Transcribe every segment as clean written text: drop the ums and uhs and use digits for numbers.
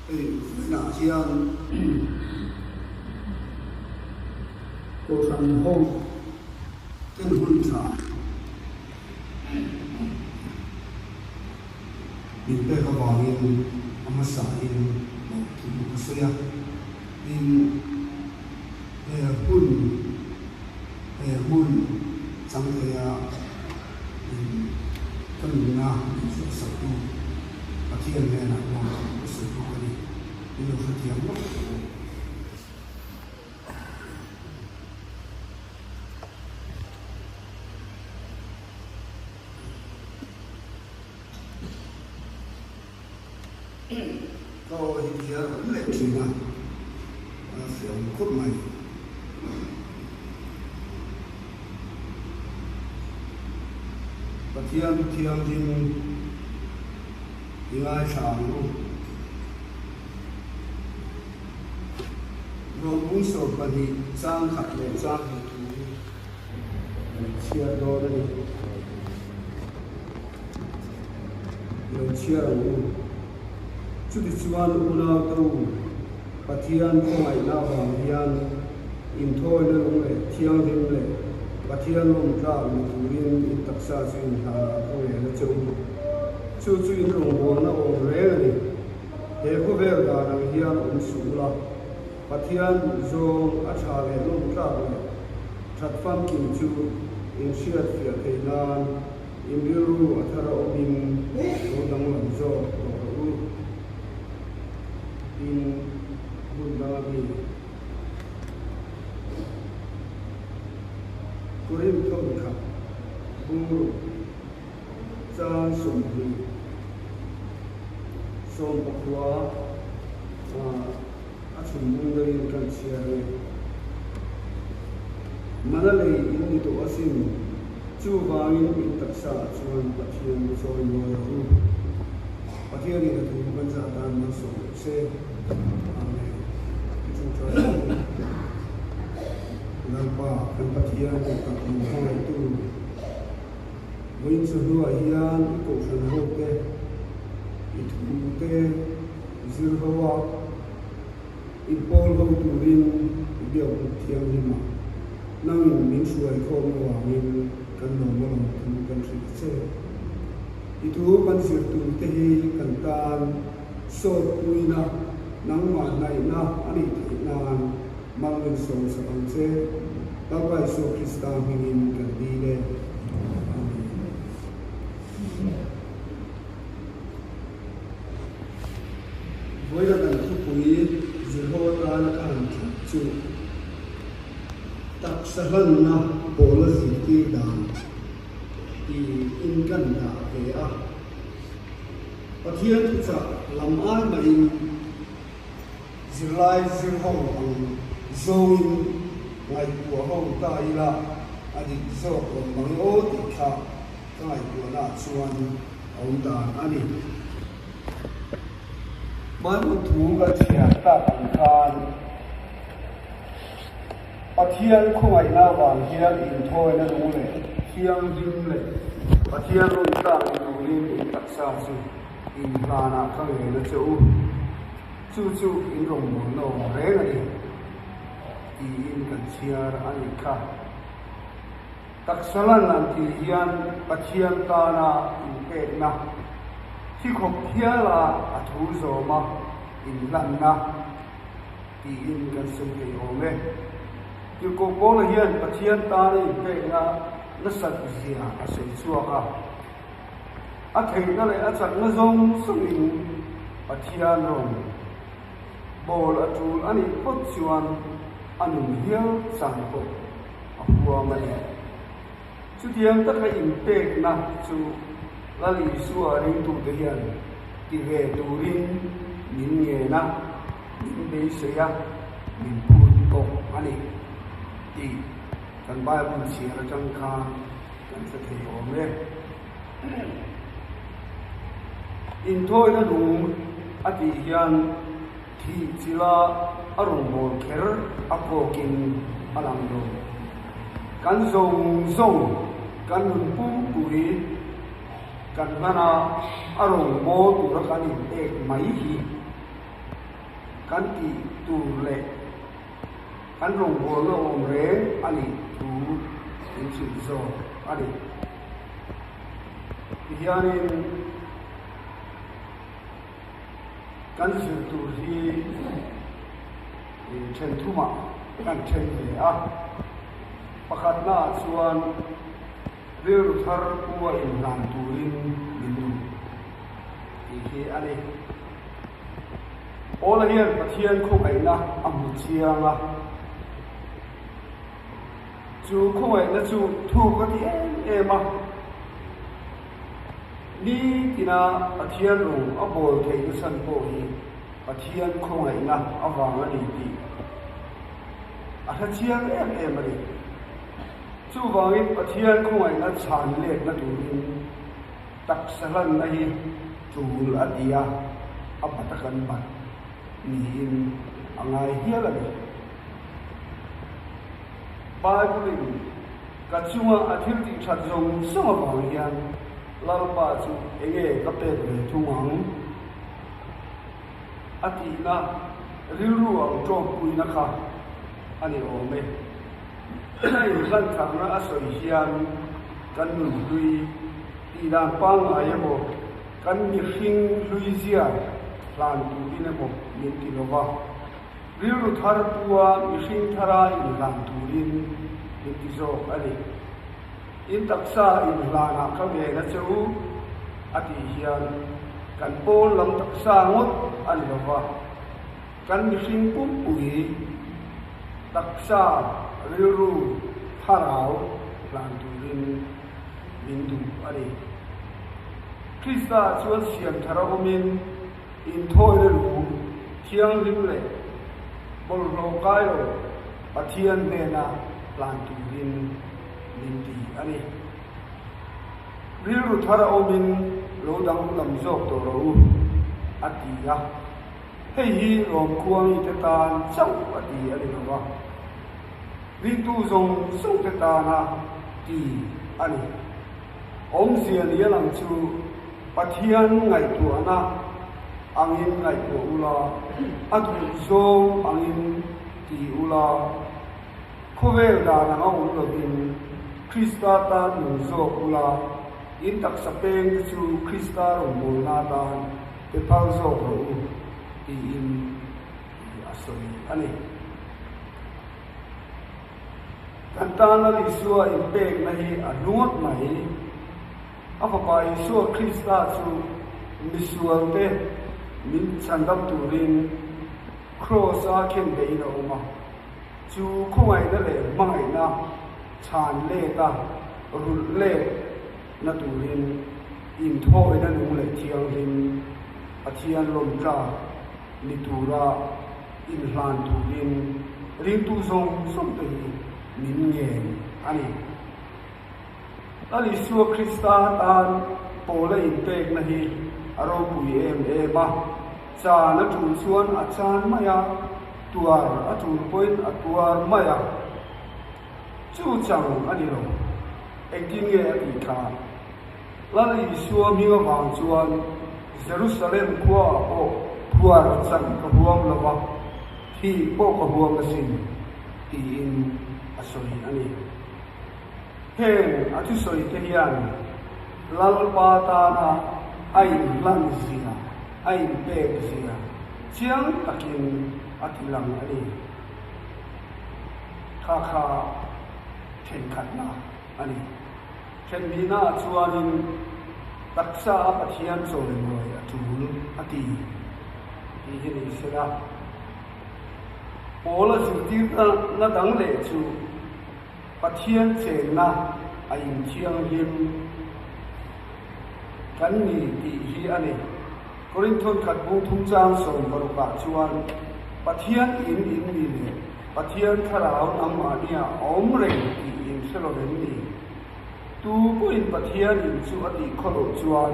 Hei vawiinah hian Kohhran ho ten hun tha min pek avangin a hmasain lawmthu ka sawi a, tin he hun he hmun chang theia in ka nunna min hriatsaktu Pathian hnenah lawmthu ka sawi bawk a ni. Min lo hrethiam lawk tawh u. Ka aw hi biar a awm leh thin a, a fiah awm khawp mai. Pathian thianghlim i ngaithla ang u. Rawhbung 12 chang khat leh chang hnih thu kan chhiar dawn a ni. Lo chhiar ang u. Chutichuan unau te u, Pathian khawngaihna avang hian inthawina lung leh thianghlim leh Pathian lawmtlak ni turin in taksa chu in hlan a khaw ngei na che u. Chu chu in rawngbawlna awm reng a ni. He khawvel dan ang hian awm suh ula, Pathian duhzawng a tha leh lawmtlak leh that famkim chu in hriatfiah theih nan In rilru a thar a awmin lo danglam zawk tawh rawh u. Tin, hmun danga mi Korinth thawnkhat bungruk chang 20 sawmpakhua a chhun bung deuhin kan chhiar a ni. Mana lei in ni tawh asin, chuvangin in taksa ah chuan Pathian chawi mawi rawh u. Pathianin a thu kan zah tan malsawm rawh se. Amen. I ṭawngṭai ang u. Lalpa, kan Pathian tih tak min hmangaihtu, vawiin chawhnuah hian i kohhran hote, i thute, Zir ho a, inpawl ho turin i biakbuk thianghlim a, nangin min hruai khawm avangin kan lawm a lawm thu kan hrilh che. I thu kan zir tur te hi kan tan sawt puina, nangmah hnaihna a nih theih nan mal min sawm sak ang che. Lalpa Isua Krista hmingin kan dil e. Amen. Vawiina kan thupui zirho atana ka han thlak chu taksa hlanna pawla zirtir dan tiin kan dah ve a. Pathian thuchah lam ai mahin zirlai zirho ang zawngin ngaihtuah ho ta ila a dik zawk awm mang aw tih kha ka ngaihtuahnaah chuan a awm dan a ni. Bible thu kan chhiar tak ang khan Pathian khawngaihna avang hian inthawina nung leh thianghlim leh Pathian rawn tlak ni turin in taksa chu in hlanah ka ngen a che u. Chu chu in rawngbawlna awm reng a ni tiin kan chhiar a nih kha. Taksa lan an tih hian Pathian tana inpekna, thi khawp hiala a thu zawma inhlanna tiin kan sawi thei awm e. Tirhkoh Paula hian Pathian tana inpekna nasat zia a sawi chhuak a. A theihna leh a chakna zawng zawngin Pathian rawn bawl a tul a nih phawt chuan a nun hial chang pawh a huam a ni. Chutiang taka inpekna chu Lal Isua ringtute hian ti ve turin min ngen a, min beisei a, min phut bawk a ni tih kan Bible chhiar atang khan kan hre thei awm e. Inthawina lung a tih hian Thih chila a rawngbâwl kher a kâwkin a lang lo. Kan zawng zawng kan nun pumpui kan hman a, a rawngbâwl tura kan inpêk mai hi. kan tih tur leh kan rawngbawlna awm reng a nih thu min hrilh zawk a ni. Tihianin kan zir tur hi then thumah kan then ve a, pakhatnaah chuan rilru thar pu a inhlan turin min duh tih hi a ni. Paula hian Pathian khawngaihna a hmu chiang a, chu khawngaihna chu thuk a ti em em a, nitina Pathian rawng a bawl theihna chhan pawh hi Pathian khawngaihna avang a ni tih a hre chiang em em a ni. Chuvangin Pathian khawngaihna chhan letna turin taksa hlanna hi tul a ti a, a bat a kan bat niin a ngai hial a ni. Bible-in ka chunga a thil tih that zawng zawng avang hian Lalpa chu enge ka pek ve thung ang? A tihna rilru ang tawkpuina kha a ni awm e. A inhlantharna a sawi hian kan nun hlui tih dan pangngai emaw, kan mihring hlui zia hlan turin emaw min ti lo va, rilru thar pua mihring thara inhlan turin min ti zawk a ni. In taksa inhlanah ka ngen a che u a tih hian kan pawn lam taksa ngawt a ni lo va, kan mihring pumpui taksa rilru thlarau hlan turin min duh a ni. Krista chuan siam thar a awmin inthawina lu thianghlim leh bawlhhlawh kai lo Pathian hnena hlan turin min ti a ni. Rilru thar a awmin lo danglam zawk tawh rawh u, a ti a. Hei hi Rom khua mite tan chauh a ti a ni lo va, ringtu zawng zawngte tana ti a ni. Awmzia ni a lang chu Pathian ngaihtuahna angin ngaihtuah ula, a duh zawng angin ti ula, Khawvel dan anga awm lovin Krista tan nung zawk ula, in taksa peng te chu Krista rawngbawlna atan pe phal zawk rawh u, tiin a sawi a ni. Kan tana Isua inpekna hi a hluat mai. A Fapa Isua Krista chu misualte min chhandam turin Kraws-a khenbeihin a awm a. Chu khawngaihna leh hmangaihna chhan let a rulh let na turin inthawina nung leh thianghlim Pathian lawmtlak ni tura inhlan turin ringtu zawng zawng te hi min ngen a ni. Lal Isua Krista tan pawla inpekna hi a ropui em em a, chan a tul chuan a chan mai a, tuar a tul pawhin a tuar mai a. Chu chang a ni lo, engtin nge a tih kha? Lal Isua hming avang chuan Jerusalem khuaah pawh phuar chan ka huam lo va, thih pawh ka huam asin, tiin a sawi a ni. Heng a thusawi te hian Lalpa tana a inhlan zia, a inpek zia chiang takin a ti lang a ni. Kha kha thenkhatna a ni. Thenhnihnaah chuanin taksa a Pathian chawimawi a tul a ti tih hi ni se la. Paula zirtirna dang leh chu Pathian chenna a inthianghlim kan ni tih hi a ni. Korinthon khat bung thum chang 60 ah chuan Pathian in in ni leh Pathian thlarau nangmahnia a awm reng tih in hre lo em ni? Tu pawhin Pathian in chu a tih khaw loh chuan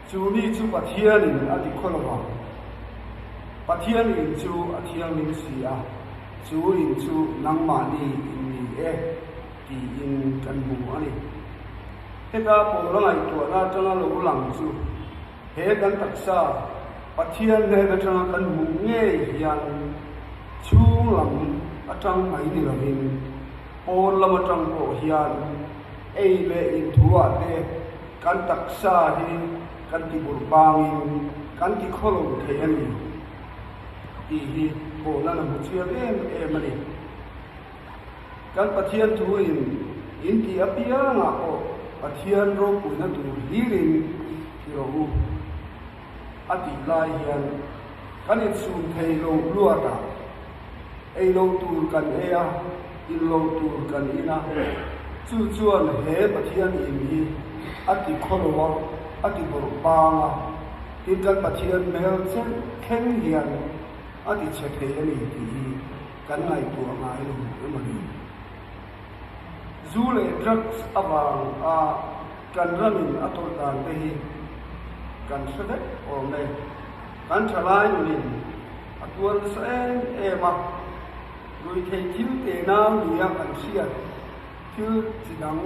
chu mi chu Pathian in a ti khaw lo vang. Pathian in chu a thianghlim si a. Chu in chu nangmahni in ni e tiin kan hmu a ni. Heta Paula ngaihtuahna atanga lo lang chu he kan taksa Pathian hnen atanga kan hmuh ngei hian chhung lam atang mai ni lovin pawn lam atang pawh hian ei leh inthuah te kan taksa hi kan ti burh bangin kan ti khawlo thei a ni tih hi Paula'n a hmu chiang em em a ni. Kan Pathian thuin in tih apiangah pawh Pathian ropuina tur hlirin ti rawh u a tih lai hian kan insum thei lo luat a, ei lo tur kan ei a, in lo tur kan in a, chu chuan he Pathian in hi a ti khawlo a, a ti bawrh bang a, tin kan Pathian hmel thleng hian a ti chhe thei a ni tih hi kan ngaihtuah ngai lo emaw ni? Zu leh drugs avang a kan ramin a tawrh dan te hi kan hre vek awm e. Kan thalai nunin a tuar nasa em em a, ruihtheih thil te nau nia kan hriat thil chi dang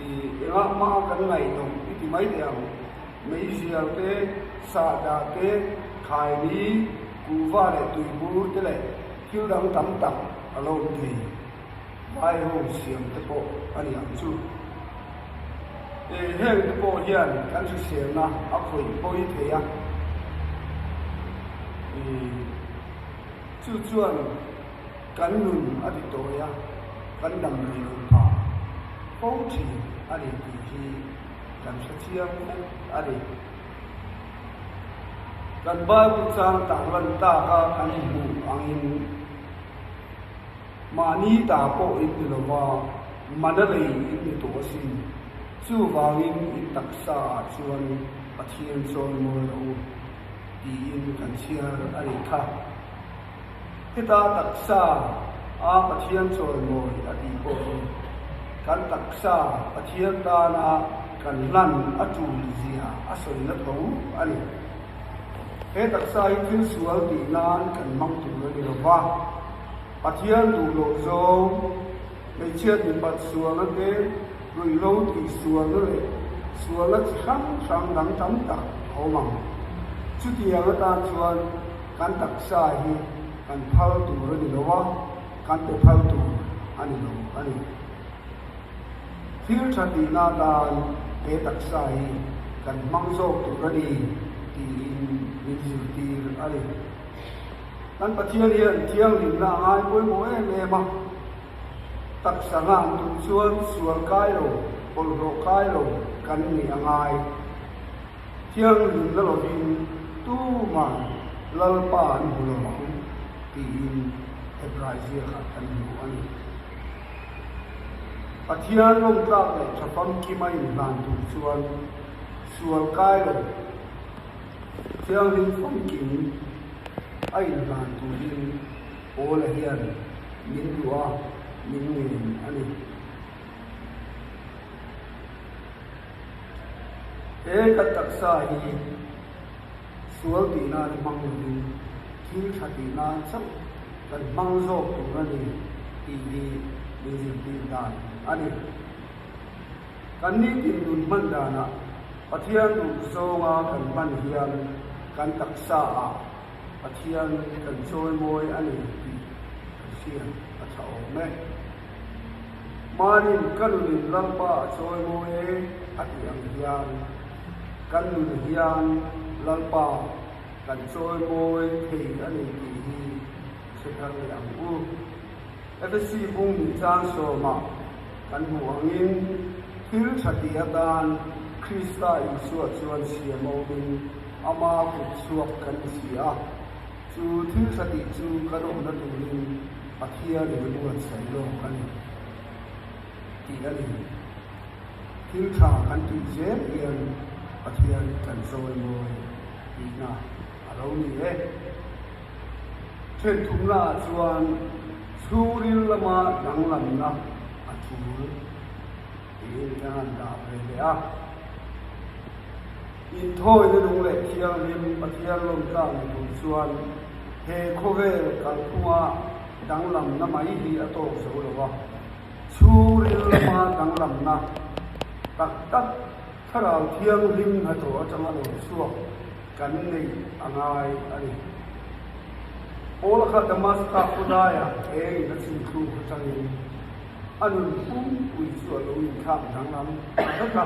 i engah hma kan ngaih loh i ti mai teh ang. Meizial te, sahdah te, khaini, kuhva leh tuibur te leh thil dang tam tak a lo awm thei. Vaiho siam te pawh a ni ang chu. E, heng te pawh hian kan hriselna a khawih pawi thei a. E, chu chuan kan nun a ti tawi a, kan dam rei lo phah fo thin a ni tih hi kan hre chiang vek a ni. Kan Bible chang tarlan taka kan hmuh angin mahni ta pawh in ni lova, mana lei in ni tawh asin. Chuvangin in taksa ah chuan Pathian chawi mawi rawh u tiin kan chhiar a nih kha. Heta taksa a Pathian chawimawi a tih pawh hi kan taksa Pathian tana kan hlan a tul zia a sawina tho a ni. He taksa hi thil sual tih nan kan hmang tur a ni lo va, Pathian duh loh zawng, hmeichhiat mipat sualna te, ruihhlo tih sualna leh sualna chi hrang hrang dang tam tak a awm ang. Chutiang atan chuan Kan taksa hi kan phal tur a ni lo a, kan pe phal tur a ni lo a ni. Thil tha tihna atan he taksa hi kan hmang zawk tur a ni tiin min zirtir a ni. Kan Pathian hian thianghlimna a ngai pawimawh em em a, taksa ngan tur chuan sual kai lo, bawlhhlawh kai lo kan nih a ngai. Thianghlimna lovin tuman Lalpa an hmu lo ang tiin Hebrai ziakah kan hmu a ni. Pathian lawmtlak leh tha famkim a inhlan tur chuan sual kai lo, thianghlim famkim a inhlan turin Paula hian min duh a, min ngen a ni. He kan taksa hi sual tih nan hmang lovin thil tha tih nan chauh kan hmang zawk tur a ni tih hi min zirtir dan a ni. Kan nitin nun hman danah Pathian duh zawnga kan hman hian kan taksa ah Pathian kan chawimawi a ni tih kan hriat a tha awm e. Hmanin ka nunin Lalpa a chawi mawi e a tih ang hian, kan nun hian Lalpa kan chawi mawi thei a ni tih hi hre thar leh ang u. Efesi bung nih chang sawmah kan hmuh angin thil tha tih atan Krista Isua chuan siam awmin ama kut chhuak kan ni si a. Chu thil tha tih chu kan awmna turin Pathian in a buatsaih lawk a ni tih a ni. Thil tha kan tih zel hian Pathian kan zawimawi tihna a lo ni e. Thenthumna ah chuan chhungril lama danglamna a thul tiin kan han dah ve leh a. Inthawina nung leh thianghlim Pathian lawmtlak ni tur chuan he khawvel kalphunga danglamna mai hi a tawk zo lo a, chhungril lama danglamna tak tak Thlarau Thianghlim hnathawh atanga lo chhuak. kan neih a ngai a ni. Paula kha Damaska khawdaiah eng in a chimthluk atangin a nun pumpui chu a lo inthlak danglam ta vek a.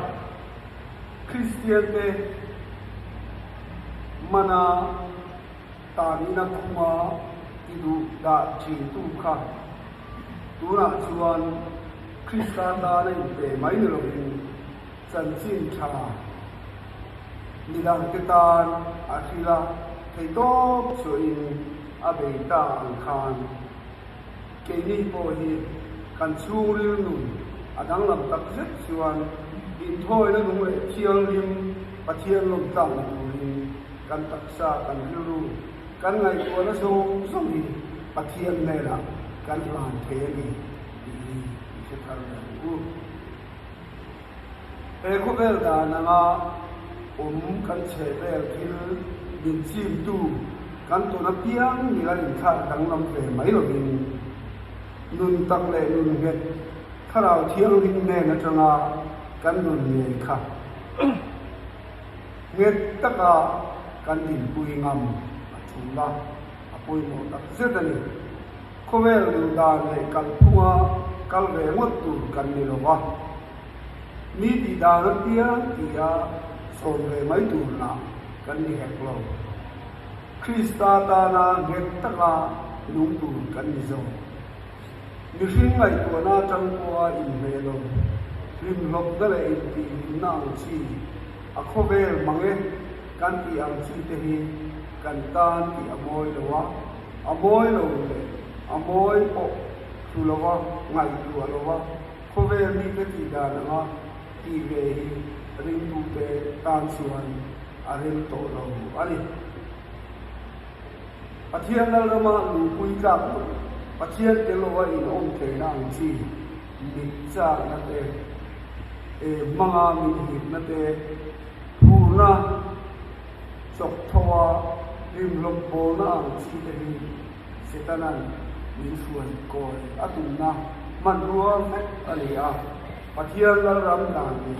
Kristiante mana tanina khuma ti duh dah thintu kha tunah chuan Krista tana inpe mai ni lovin chanchin tha midangte tan a hril a, theihtawp chhuahin a bei ta ang khan keini pawh hi kan chhungril nun a danglam tak zet chuan inthawina nung leh thianghlim Pathian lawmtlakna turin kan taksa, kan rilru, kan ngaihtuahna zawng zawng hi Pathian hnenah kan hlan thei a ni tih hi i hre thar leh ang u. He khawvel dan anga awm kan chheh vel thil min chimtu kan tawn apiang mila inthlak danglam ve mai lovin nun tak leh nun nghet thlarau thianghlim hnen atanga kan nun ngei kha nghet taka kan dinpui ngam a thul a, a pawimawh tak zet a ni. Khawvel duh dan leh kalphunga kal ve ngawt tur kan ni lo va, mi tih dan apiang tia sawn ve mai tur lah kan ni hek lo. Krista tana nghet taka nung tur kan ni zawk. Mihring ngaihtuahna atang pawha inhmeh lo, hlimhlawpna leh intihhlimna ang chi, a khawvel mang e kan tih ang chi te hi kan tan tih a mawi lo a, A mawi lo leh a mawi pawh thlu lova, ngaihtuah lova, khawvel mite tih dan anga tih ve hi ringtute tan chuan a rem tawh lo a ni. Pathian Lalrama nupui tlak loh, Pathian tel lova inawm theihna ang chi mit chakna te, hmanga min hipna te, phurna, Chawk tho a rimhlawp bawlna ang chi te hi Setana'n min hruai kawi a tumna hmanrua vek a ni a, Pathian Lalram dan nen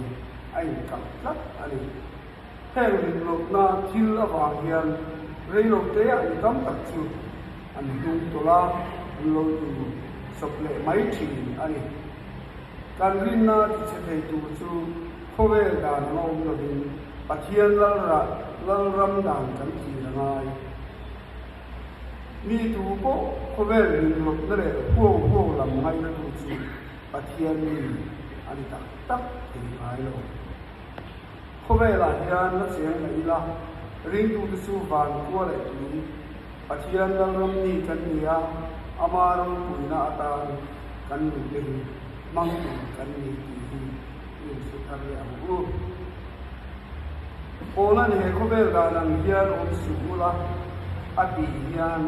a inkalh tlat a ni. Heng rimhlawpna thil avang hian reilote ah mi tam tak chu an hnung tawlh a, an lo tlu sawp leh mai thin a ni. Kan rinna tichhe thei tur chu khawvel dan anga awm lovin Pathian Lalrah Lalram dan kan thlir a ngai. Mi tu pawh khawvel rinhlawpna leh huau huau lam ngaihna tu chu Pathian mi a ni tak tak thei ngai lo. Khawvelah hian la cheng la ila, ringtute chu van khua leh tui Pathian Lalram mi kan ni a, ama ropuina atan kan nute hi hmang tur kan ni tih hi i inhre thar leh ang u. Paula'n he khawvel dan ang hian awm suh ula a tih hian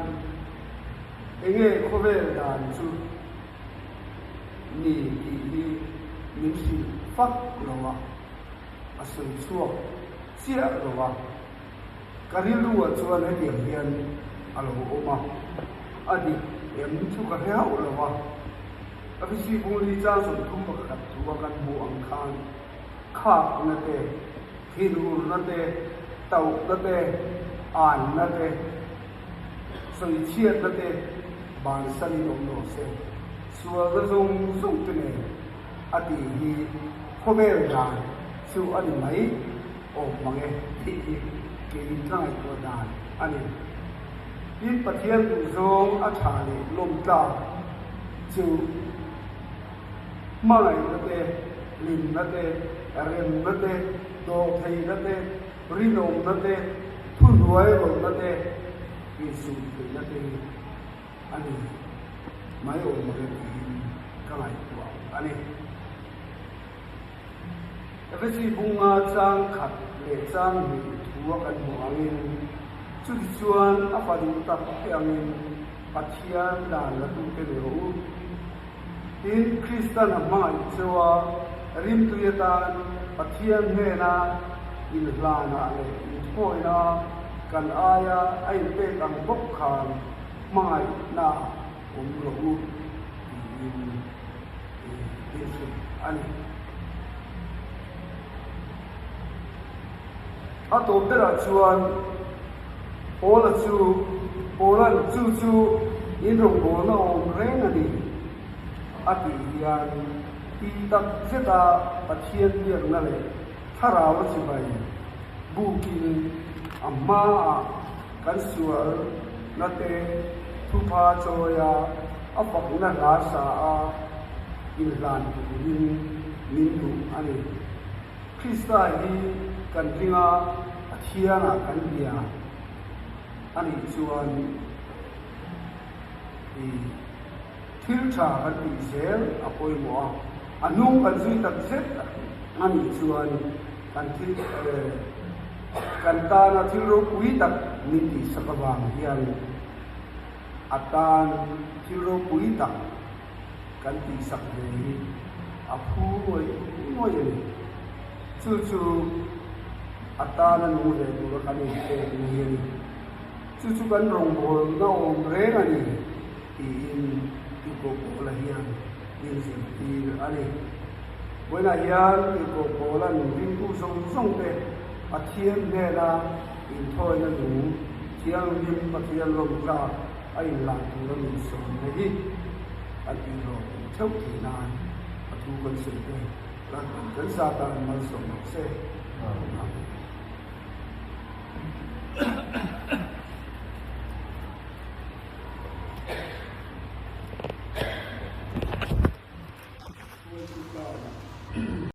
enge khawvel dan chu ni tih hi min hrilh fak lo a, a sawi chhuak chiah lo a. Ka rilruah chuan hetiang hian a lo awm a, a dik em chu ka hre hauh lo a. A visi bungli chang 31 thu a kan hmuh ang khan khakna te, thinurna te, tauhna te, anna te, sawichhiatna te bansanin awm lo se, sualna zawng zawng te nen a tih hi khawvel dan chu a ni mai awm mang e tih hi keiin ka ngaihtuah dan a ni. Tin, Pathian duhzawng a tha leh lawmtlak chu hmangaihna te, hlimna te, remna te, dawhtheihna te, rinawmna te, thuhnuai rawlhna te, insumtheihna te hi a ni mai awm mang e tiin ka ngaihtuah a ni. Efesi bunga chang khat leh chang hnih thu a kan hmuh angin, chutichuan a fa duh tak te angin Pathian dan la tute ni rawh u. Tin, Kristan a hmangaih cheu a, rimtui atan Pathian hnena inhlanah leh inthawina kan aia a inpek ang bawk khan hmangaihna awm rawh u tiin min hrilh a ni. A tawp berah chuan. Paula chu, Paula'n chu chu in rawngbawlna awm reng a ni a tih hian ti tak zeta Pathian biakna leh thlarau a chibai bukin a hmaah kan sualna te thupha chawia a fakna hla sa a inhlan turin min duh a ni. Krista hi kan ringa Pathianah kan bia a nih chuan i thil tha kan tih zel a pawimawh a, a hnung kan zui tak zet a nih chuan kan thil kan tana thil ropui tak min tihsak avang hian a tan thil ropui tak kan tihsak ve hi a phu ngawih ngawih a ni. Chu chu a tana nung ve tura kan inpek ni a ni. Chu chu kan rawngbawlna awm reng a ni tiin Tirhkoh Paula hian min zirtir a ni. Vawiinah hian Tirhkoh Paula'n ringtu zawng zawng te Pathian hnena inthawina nung thianghlim Pathian lawmtlak a inlan tura min sawmna hi an tihhlawh theuh thei nan a thu kan sawi te Lalpan kan zat a malsawm rawh se. Amen.